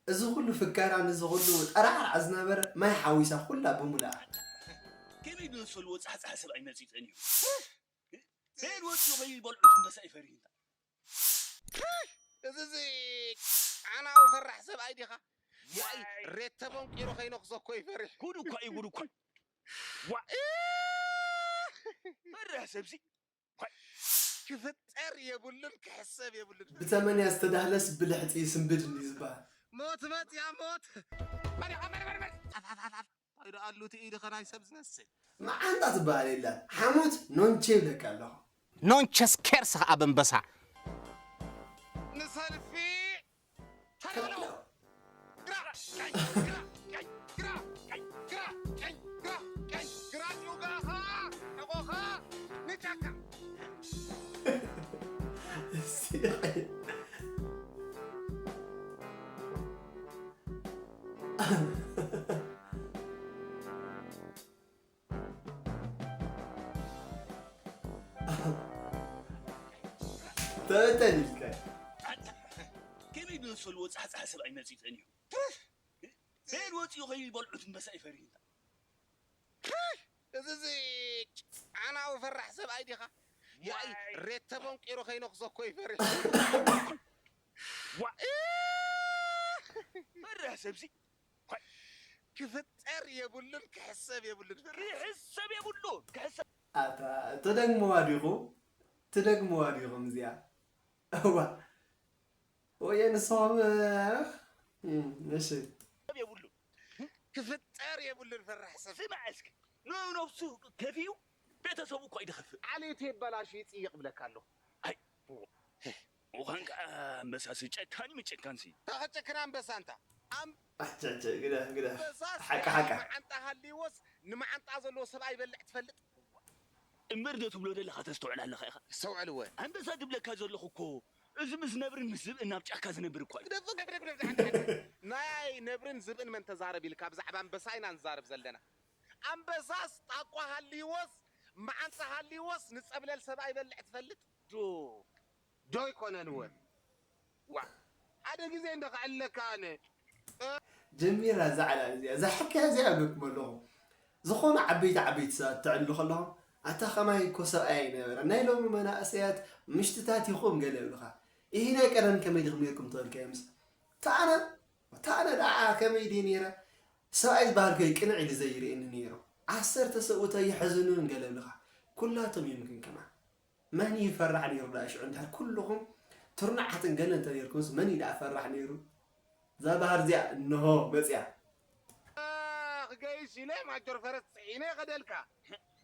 እዚ ኩሉ ፍከራ፣ ነዚ ኩሉ ጠራዕራዕ ዝነበረ ማይ ሓዊሳ ኩላ ብሙሉኣ። ከመይ ዝመሰልዎ ጻሕጻሒ ሰብኣይ መጺኡ ጸኒሑ? በየን ወጺኡ ከይበልዑ ትንበሳ ይፈርህ እንታ። እዚ እዚ ጫናዊ ፈራሕ ሰብኣይ ዲኻ? ዋይ ሬት ተበንቂሩ ከይነኽሶ እኮ ይፈርሕ። ጉድ እኳ እዩ ጉድ እኳ። ዋ ፈርህ ሰብሲ። ክፍጠር የብሉን ክሕሰብ የብሉን። ብተመንያ ዝተዳህለስ ብልሕፂ ስንብድ እንዲ ዝበሃል። ሞት መፅያ ሞት። መን ኢኻ መን መን መን? ጣፍ ጣፍ ጣፍ ጣፍ። እንታይ ደኣ ኣሉ እቲ ኢድኸ ናይ ሰብ ዝመስል? መዓንጣ ትበሃል የላን። ሓሞት ኖንቼ ይብለካ ኣለኹ። ኖንቸስ ኬርስ ኸዓ በንበሳ። ንሰልፊ ተዳለዉ። ግራ ቀኝ ግራ ቀኝ ግራ ቀኝ ግራ ቀኝ ግራ ቀኝ ግራ ጭውጋ ኸዓ ሕቖኻ ንጫካ። ተበተን ኢልካ። ከመይ ዝመሰልዎ ጻሕጻሒ ሰብኣይ መጺኡ ጸኒሑ? በየን ወጺኡ ከይበልዑ ትንበሳ ይፈርህ እንታ። እዚ እዚ ጫናዊ ፈራሕ ሰብኣይ ዲኻ? ዋይ ሬት ተበንቂሩ ከይነኽሶ እኮ ይፈርሕ። ፈርህ ሰብሲ። ክፍጠር የብሉን ክሕሰብ የብሉን ፈራሕ። ክሕሰብ የብሉ ክሕሰብ ኣታ ትደግምዋ ዲኹም? ትደግምዋ ዲኹም እዚኣ? እዋ። ወየ ንስኹም፣ እ፣ እሺ። የብሉ ክፍጠር የብሉን ፈራሕ ሰብ። ስማዕ እስኪ ንነብሱ ከፊኡ ቤተሰቡ እኳ ይደኸፍእ። ዓሌቱ የበላሹ ይጽይቕ ብለካ ኣለኹ። ምዃን ከዓ ኣንበሳሲ ጨካን ምጭካንሲ። ተኸጨክን ኣንበሳ እንታ ኣም- ኣቸቸ ግደፍ ግደፍ። ኣንበሳስ ሓቂ ሓቂ። መዓንጣ ሃልይዎስ ንመዓንጣ ዘለዎ ሰብኣይ ይበልዕ ትፈልጥ? እምበር ዶ ትብሎ ዘለኻ ተስተውዕል ኣለኻ ኢኻ። ሰውዕልወ ኣንበሳ ዝብለካ ዘለኹ እኮ እዚ ምስ ነብርን ምስ ዝብእን ናብ ጫካ ዝነብር እኳ እዩ። ናይ ነብርን ዝብእን መን ተዛረብ ኢልካ ብዛዕባ ኣንበሳ ኢና ንዛረብ ዘለና። ኣንበሳስ ጣቋ ሃልይዎስ መዓንጣ ሃልይዎስ ንጸብለል ሰብኣይ ይበልዕ ትፈልጥ? ዶ ዶ ይኮነን ወ ዋ ሓደ ግዜ እንደ ከዕለካ ኣነ ጀሚራ እዛ ዕላል እዚኣ፣ እዛ ሕክያ እዚኣ እብለኩም ኣለኹ። ዝኾኑ ዓበይቲ ዓበይቲ ሰባት ተዕልሉ ከለኹም፣ ኣታ ከማይ እኮ ሰብኣይ ኣይነበረ። ናይ ሎሚ መናእሰያት ምሽትታት ኢኹም ገለ ይብሉኻ። ኢሂ ናይ ቀደም ከመይ ዲኹም ኔርኩም ተበልካዮምስ? ታነ ታነ ደኣ ከመይ ድየ ኔረ? ሰብኣይ ዝበሃል ከይ ቅንዕ ኢሉ ዘይርእየኒ ኔሩ። ዓሰርተ ሰብኡት ኣይሕዝኑን ገለ ይብሉኻ። ኩላቶም እዮም ግን ከማን። መን እዩ ፈራሕ ነይሩ ደኣ ሽዑ? እንድሕር ኩልኹም ትርኑዓትን ገለ እንተ ነይርኩምስ መን እዩ ደኣ ፈራሕ ነይሩ? እዛ ባህር እዚኣ እንሆ መፅያ። ክገይሽ ኢለ ማጆር ፈረስ ፅዒነ ይኸደልካ።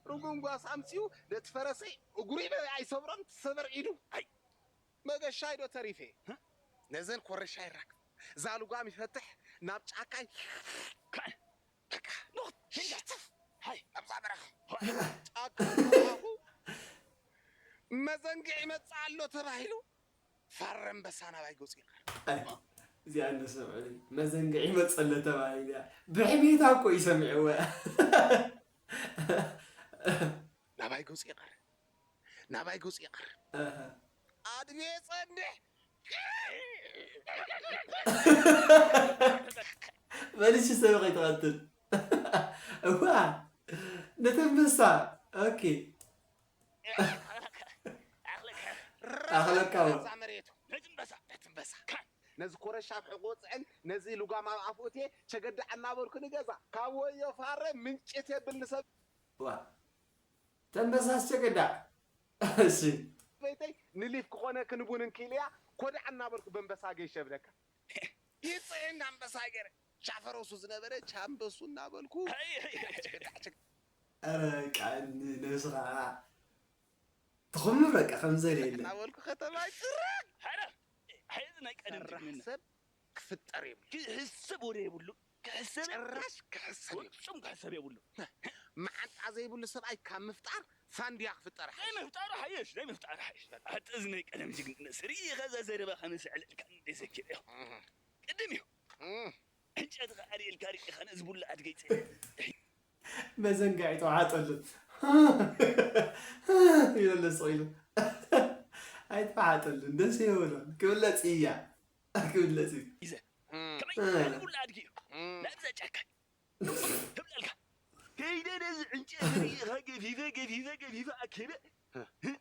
ርጉም ጓሳ ኣምፅኡ ነቲ ፈረሰይ እግሩ ኣይሰብሮን ትሰበር ኢዱ። ኣይ መገሻይ ዶ ተሪፈ? ነዘን ኮረሻ ይራክብ እዛ ልጓም ይፈትሕ ናብ ጫካይ ኣብዛ በረኻ ጫካ መዘንግዕ ይመፅእ ኣሎ ተባሂሉ ፋረ ኣንበሳ ናባይ ገፁ ይቐርብ። እዚኣ እንሰምዐሉ መዘንግዕ ይመፅእ ኣሎ ተባሂሉ እያ። ብሕሜታ እኮ እዩ ሰሚዕዎ። ናባይ ገፁ ይቐርብ ናባይ ገፁ ይቐርብ ኣድሜ ጸንሕ መልሲ ሰብ ከይትቐትል እዋ ነተንበሳ ኦኬ ኣኽለካ እዋ መሬቱ ነትንበሳ ነዚ ኮረሻ ኣብ ሕቆ ጽዕን ነዚ ልጓም ኣብ ኣፍኡቴ ቸገዳዕ እናበልኩ ንገዛ ካብ ወዮ ፋረ ምንጭት የብል ንሰብ ዋ ተንበሳ ኣስቸገዳ እሺ ቤተይ ንሊፍ ክኾነ ክንቡን እንኪልያ ኮዳዕ እናበልኩ በንበሳ ገይሸ ብለካ ይፅዕን ኣንበሳ ገረ ቻፈረሱ ዝነበረ ቻንበሱ እናበልኩ ኧረ ቃኒ ነብስኻ ትኹምር በቃ ከም ዘለ የለ እናበልኩ ከተማ ይፅረ ሐረ ሐዚ ናይ ቀደም ጅግንነት ሰብ ክፍጠር የብሉ ክሕሰብ ወደ የብሉ ክሕሰብ ጭራሽ ክሕሰብ የብሉ ፍጹም ክሕሰብ የብሉ መዓንጣ ዘይብሉ ሰብኣይ ካብ ምፍጣር ፋንድያ ክፍጠር ናይ ምፍጣሩ ሓየሽ ናይ ምፍጣሩ ሓየሽ ኣጥዚ ናይ ቀደም ጅግንነት ስርኢ ኸዛ ዘረባ ከመ ስዕለልካ እንደ ዘኪር እዩ ቅድም እዩ ዕንጨት ኸኣ ሪእልካ ሪእኻ ነዚ ቡላ ኣድገይ መዘንጋዒ ተዋሓጠሉ ይበለ ስቕ ኢሉ ኣይተዋሓጠሉን ደስ የበሎን ክብለፅ እያ ክብለፅ እዩ ይዘ ከመይ ሓደ ቡላ ኣድጊ እዩ። ናብዛ ጫካ ትብለልካ። ከይደ ነዚ ዕንጨይቲ ርኢኻ ገፊፈ፣ ገፊፈ፣ ገፊፈ ኣኪበ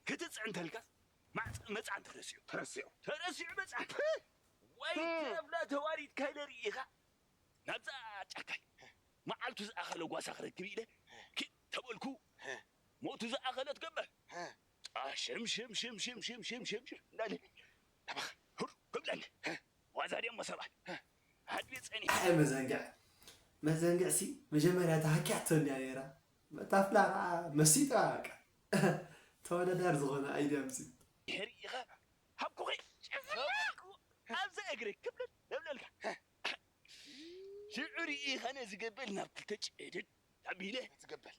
ክትፅዕንተልካ ማዕፀ-፣ መፅዓን ተረሲዑ። ተረሲዑ። ተረሲዑ መፅዓን። ወይ ተብላ ተዋሪድካ ኢለ ርኢኻ ናብዛ ጫካይ መዓልቱ ዝኣኸለ ጓሳ ክረክብ ኢለ ኪድ ተበልኩ። ሞቱ ዝኣኸለት ገበር። ጣ ሽም ሽም ሽም ሽም ሽም ሽም ሽም ሽም እንዳለ ናባኻ ሁር ክብለኒ። ዋዛ ድያ እሞ ሰብኣይ ሃድቤ ጸኒሐ። ኣይ መዘንግዕ፣ መዘንግዕ ሲ መጀመርያ ተሃኪያቶ እንድያ ነይራ። ታፍላ ከዓ መሲጣ በቃ። ተወዳዳሪ ዝኾነ ኣይድያ ምሲ። ድሕሪ ኢኻ ሃብኩኺ ጭፍላኩ ኣብዛ እግሪ ክብለል ለብለልካ። ሽዑ ርኢኻ ነዚ ገበል ናብ ክልተ ጭድድ ኣቢለ ትገበል።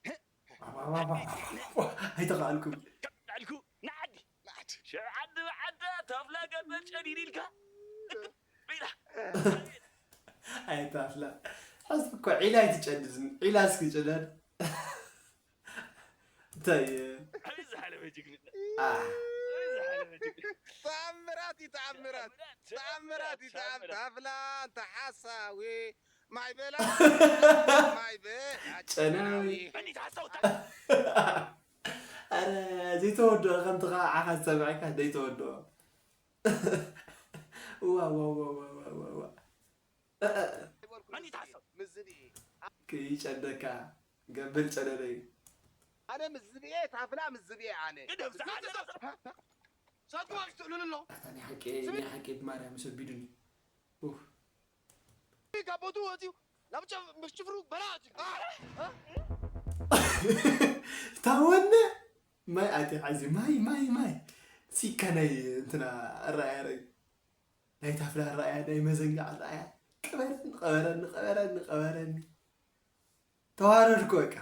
ኣይተኻኣልኩም። ከብዳልኩ ንዓዲ። ንዓዲ። ሽዑ ዓዲ ብዓዳ ታፍላ ገበል ጨዲድ ኢልካ። ቢላ። ኣይ ታፍላ። ሕዚ እኮ ዒላ ኣይትጨድድን። ዒላ እስኪ ጭደድ። እንታይ? ኣበይ ዝሓለፈ ጅግንነት? ኣህ። ኣበይ ዝሓለፈ ጅግንነት? ተኣምራት እዩ፣ ተኣምራት። ተኣምራት እዩ፣ ተኣምራት። ታፍላ፣ እንተ ሓሳዊ፣ ማይ በላ፣ ማይ በላ፣ ጨናዊ። መን እዩ ተሓሳዊ? ኣረ፣ ዘይተወድኦ፣ ከምቲ ኸዓ ዓኻ ዝሰምዐካ፣ ዘይተወድኦ። ዋ፣ ዋ፣ ዋ። መን እዩ ተሓሳዊ? ምስ ዝብኢ። ከይጨደካ፣ ገብል ጨደደይ። ኣነ ምስ ዝብኤ፣ ታፍላ ምስ ዝብኤ ኣነ። ግደፍ፣ ዝሓለፈ ሳቱ ኣሽትእሉሉ ኣሎ። ኣታ ናይ ሓቂ፣ ናይ ሓቂ ብማርያም ሰቢዱኒ። ኡፍ። ካብ ቦትኡ ወፂኡ ናብ ጨፍ-፣ ምስ ጭፍሩ በላ ኣትዩ። ታወነ ማይ ኣትያ ሓዚ፣ ማይ፣ ማይ፣ ማይ። ሲካ ናይ እንትና ኣረኣያ ርኣይ። ናይ ታፍላ ኣረኣያ፣ ናይ መዘንጋዕ ኣረኣያ። ቅበረኒ፣ ቅበረኒ፣ ቅበረኒ፣ ቅበረኒ። ተዋረድኩ በቃ።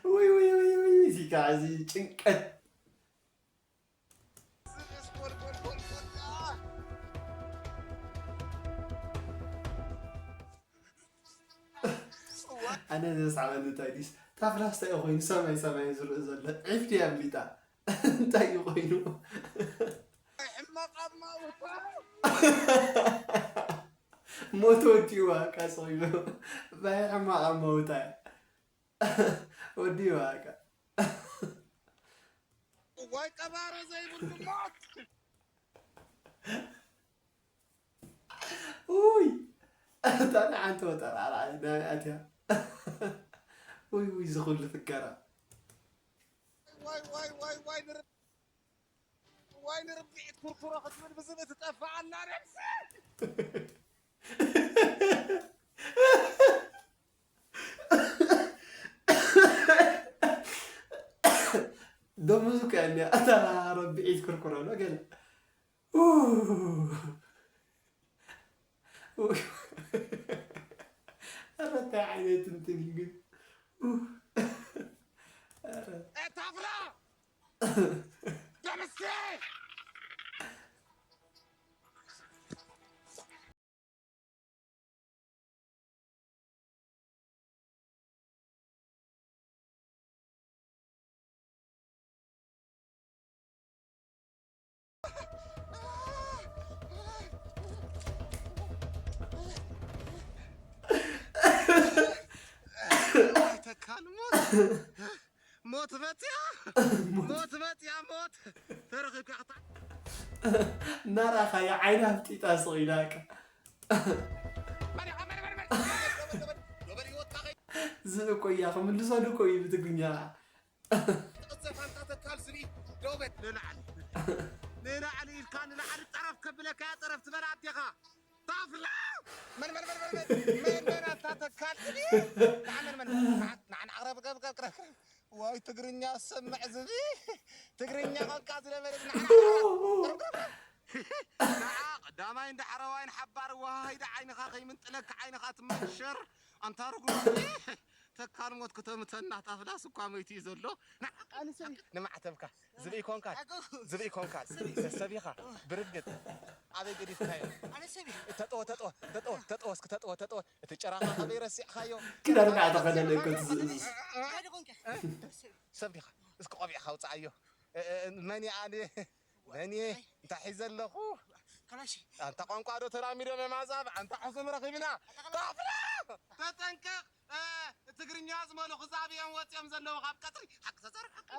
ውይ፣ ውይ፣ ውይ፣ ውይ፣ እዚ ከዓ እዚ ጭንቀት። ኣነ ዘስዓበኒ እንታይ ድዩስ፣ ታፍላስ እንታይ እዩ ኮይኑ ሰማይ ሰማይ ዝርኢ ዘሎ? ዒፍ ድያ ኣምሊጣ? እንታይ እዩ ኮይኑ? ሕማቕ ኣማውታ። ሞት ወዲእዋ እካ ስቕ ኢሉ። ባይ ሕማቕ ኣማውታ እያ። ወዲእዋ እካ። እዋይ ቀባሪ ዘይብሉ ሞት። ውይ፣ እታ ንሓንቲ ወጠር ኣርኣይ ናይ ኣትያ። ውይ፣ ውይ፣ ዝኹሉ ፍከራ። ዋይ፣ ዋይ፣ ዋይ፣ ዋይ፣ ንር-፣ ዋይ፣ ንርብዒት ኩርኩሮ ክትብል ብዝብል ትጠፍኣና ነብሲ። ደሞዝ እኮ እያ እኒኣ። እታ ረቢዒት ክርኩሮ ኣሎ ገለ። ኡ። ኡ። ኧረ እንታይ ዓይነት እንትን እዩ ግን? ኡ። ኧረ። ኤታፍራ! ደምሴ! ተካል ሞት፣ ሞት መፅያ፣ ሞት መፅያ፣ ሞት ተረኺብካ ክታ-፣ እናረኣኻያ ዓይና ኣፍጢጣ ስቕ ኢላ በቃ። ዝብኢ እኮ እያ፣ ክምልሰሉ እኮ እዩ ብትግርኛ። ቅዘፍ ኣንታ ተካል ዝብኢ፣ ደው በል። ንላዕሊ፣ ንላዕሊ ኢልካ ንላዕሊ ጠረፍ ከብለካ እያ፣ ጠረፍ ትበል ኣዴኻ። ታፍላ! መን መን መን መን መን መን መን ኣታ ተካል እኔ ንዓ መን መን መን ንዓ ንዓ ቅረብ ቅረብ ቅረብ ቅረብ ቅረብ። ዋይ ትግርኛ ሰምዕ ዝቢ ትግርኛ ቋንቋ ዝነበረ ንዓ ንዓ ቅረብ ቅረብ ቅረብ። ንዓ ቀዳማይ እንዳ ሓረዋይን ሓባር ዋሃይዳ ዓይንኻ ከይምንጥለካ ዓይንኻ ትመንሸር ኣንታ ርጉም ተካል ሞት ክተምተና ታፍላስ እኳ መይቱ እዩ ዘሎ። ንዓ ኣነ ሰብ ንማዕተብካ ዝብኢ ኮንካ ዝብኢ ኮንካ ሰብ ኢኻ ብርግጽ ኣበይ ገዲፍካዮ ኣነ ሰብ ኢኻ ተጠወ ተጠወ ተጠወ ተጠወ እስኪ ተጠወ ተጠወ እቲ ጭራኻ ኣበይ ረሲዕኻዮ ክዳን ከዓ ተኸደነ እኮ ትዝ- ሓደ ኮንካ ሰብ ኢኻ ሰብ ዲኻ እስኪ ቆቢዕካ ኣውፅኣዮ እ- እ- መን እየ ኣነ መን እየ እንታይ ሒዘ ኣለኹ ካላሽ ኣንታ ቋንቋ ዶ ተላሚዶም እዮም ኣዛብ ኣንታ ሕሱም ረኺብና ታፍላ ተጠንቀቕ እ፣ ትግርኛ ዝመልኹ ዛብ እዮም ወፂኦም ዘለዉ ካብ ቀፅሪ ሓቂ ተዛረብ ሓቂ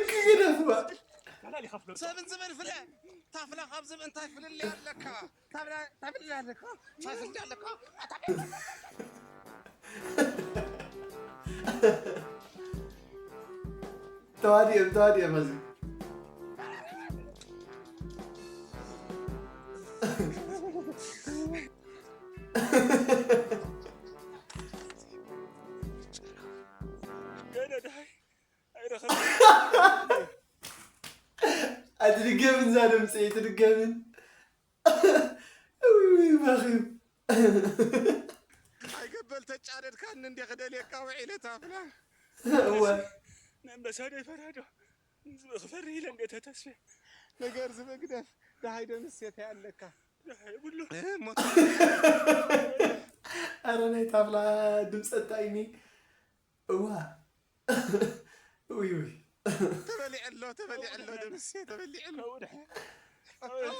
ክግደፍዋ ሰብን ዝበል ፍለ ታፍላ ካብ ዝብ እንታይ ፍልልይ ኣለካ ታፍላ ታፍላ ኣለካ እንታይ ፍልልይ ኣለካ ተዋዲኦም ተዋዲኦም እዚ ኣይትድገምን እዛ ድምፂ ኣይትድገምን ባኺም ኣይገበል ተጫደድካኒ እንዲ ክደልየካ ውዒለ ታፍላ እወ ንኣንበሳ ዶ ይፈርህ ዶ ዝብኢ ክፈርህ ኢለ እንዴ ተተስፌ ነገር ዝብኢ ግደፍ ደሃይ ዶ ንሴት ኣለካ የብሉ ኣረ ናይ ታፍላ ድምፀ እንታይ እኒ እዋ ውይ ውይ ተበሊዐ ኣሎ ተበሊዐ ኣሎ ደምሴ ተበሊዐ ኣሎ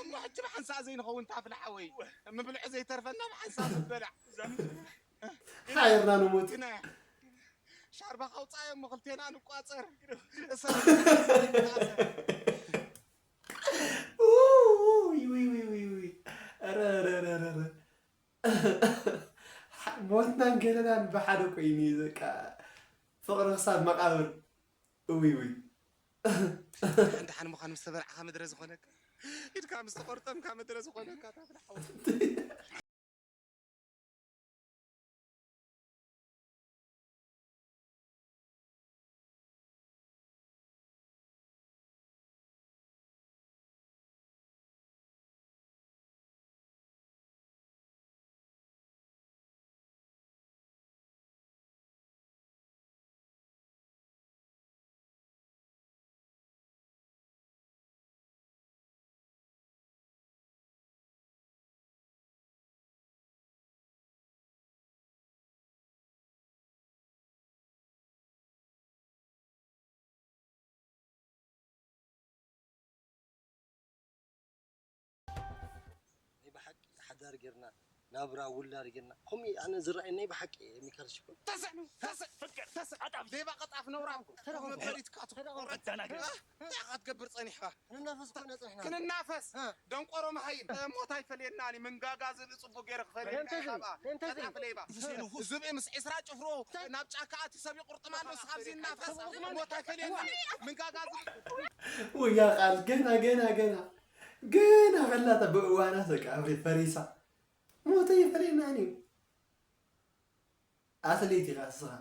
እሞ ሕጂ ብሓንሳእ ዘይንኸውን ታፍላ ሓወይ ምብልዑ ዘይተርፈና ብሓንሳእ ዝበላዕ ሓይርና ንሞት ግና ሻርባ ካውፃዮ እሞ ክልቴና ንቋፀር እሰር ሞትናን ገለናን ብሓደ ኮይኑ እዩ በቃ ፍቕሪ ክሳብ መቃብር እውይ ውይ እንድሓን ምዃን ምስ ተበላዕኻ ምድረ ዝኾነካ ኢድካ ምስ ተቆርጠምካ ምድረ ዝኾነካ ታብላ ሓወ ናይ ብሓቂ ሓዳር ጌርና ናብራ ውላድ ጌርና ከምኡ ኣነ ዝረኣየ ናይ ብሓቂ ሚካል ሽኮር ተስዕ ተስዕ ፍቅር ተስዕ ኣጣፍ ሌባ ቀጣፍ ነውራም መበሊትካ ትቆረጥ ኣዳናግር እንታይ ኢኻ ትገብር ጸኒሕካ ክንናፈስ እኮ ኢና ጸኒሕና ክንናፈስ እ። ደንቆሮ መሃይም ሞት ኣይፈልየና እኔ መንጋጋ ዝብኢ ጽቡቅ ገይረ ክፈልየና እየ ካብኣ ቀጣፍ ሌባ ዝብኢ ምስ ዒስራ ጭፍሩ ናብ ጫካ ኣትዩ ሰብ ይቁርጥም ኣሎ ንስኻ ኣብዚ ይናፈስ ሞት ኣይፈልየና መንጋጋ ዝብኢ ውያ ቃል ገና ገና ገና ገና ከላታ ብእዋና በቃ ፈሪሳ ሞተ ይፈለየናን እዩ ኣትሌት ኢኻ እስኻ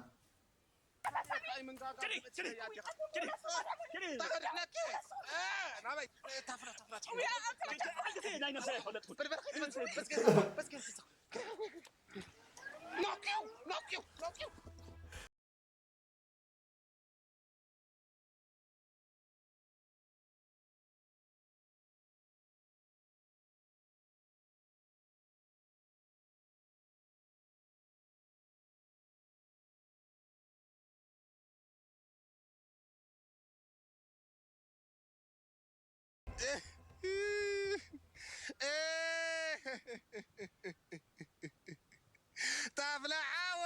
ታፍላ ሓወ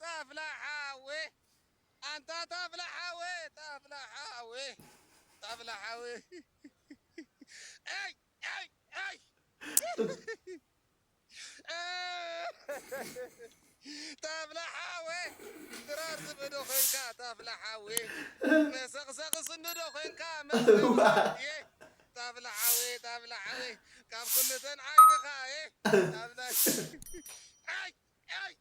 ታፍላ ሓወ ኣንታ ታፍላ ሓወ ታፍላ ሓወ ታፍላ ሓወ ኣይ ኣይ ኣይ ታፍላ ሓወይ፣ ድራር ዝብዶ ኮይንካ ታፍላ ሓወይ፣ መሰቕሰቒ ስንዶ ኮይንካ መስቀል እዋ። እየ። ታፍላ ሓወይ፣ ታፍላ ሓወይ፣ ካብ ኩልተን ዓይንኻ እየ። ታፍላ ኣይ ኣይ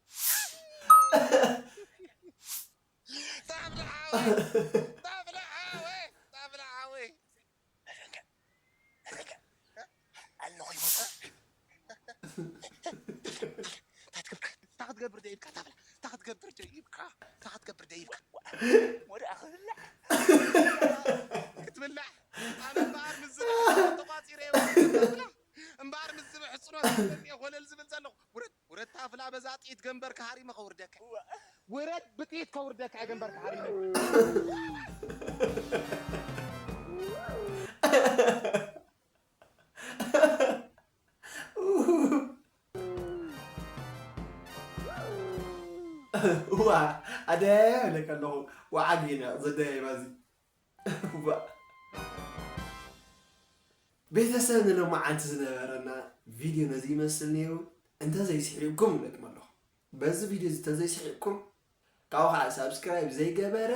ታፍላ ሓወይ፣ ታፍላ ሓወይ፣ ታፍላ ሓወይ። ኣለኹ ይሞት። እንታይ ትገብር? እንታይ ክትገብር ደይብካ? ታፍላ እንታይ ክትገብር ደይብካ? እንታይ ክትገብር ደይብካ? ወደ ኣኽብላ ክትብላዕ ኣነ እምበኣር ምስ ዝብሕጽኖ ተቋጺረ እየ ወደ ታፍላ እምበኣር ምስ ዝብሕጽኖ ዘለኒ እየ ኮለል ዝብል ዘለኹ። ውረድ፣ ውረድ ታፍላ በዛ ጥይት ገንበርካ ሃሪመ ከውርደካ። ውረድ ብጥይት ከውርደካ እየ ገንበርካ ሃሪመ። እዋ ኣደያያ ይብለካ ኣለኹ። ወዓግ ኢና ዘደያይባ እዚ። እዋ። ቤተሰብ ንሎማዓንቲ ዝነበረና ቪድዮ ነዚ ይመስል ነይሩ። እንተዘይስሒብኩም ይብለኩም ኣለኹ። በዚ ቪድዮ እዚ እንተዘይስሒብኩም ካብኡ ከዓ ሳብስክራይብ ዘይገበረ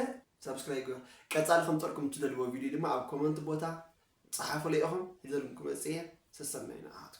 ሳብስክራይብ ግበር። ቀፃሊ ከምፀልኩም እትደልዎ ቪድዮ ድማ ኣብ ኮመንት ቦታ ፀሓፉለይ ኢኹም። ሒዘልኩም ክመፅእ እየ። ሰሰናዩ ንዓኻትኩም።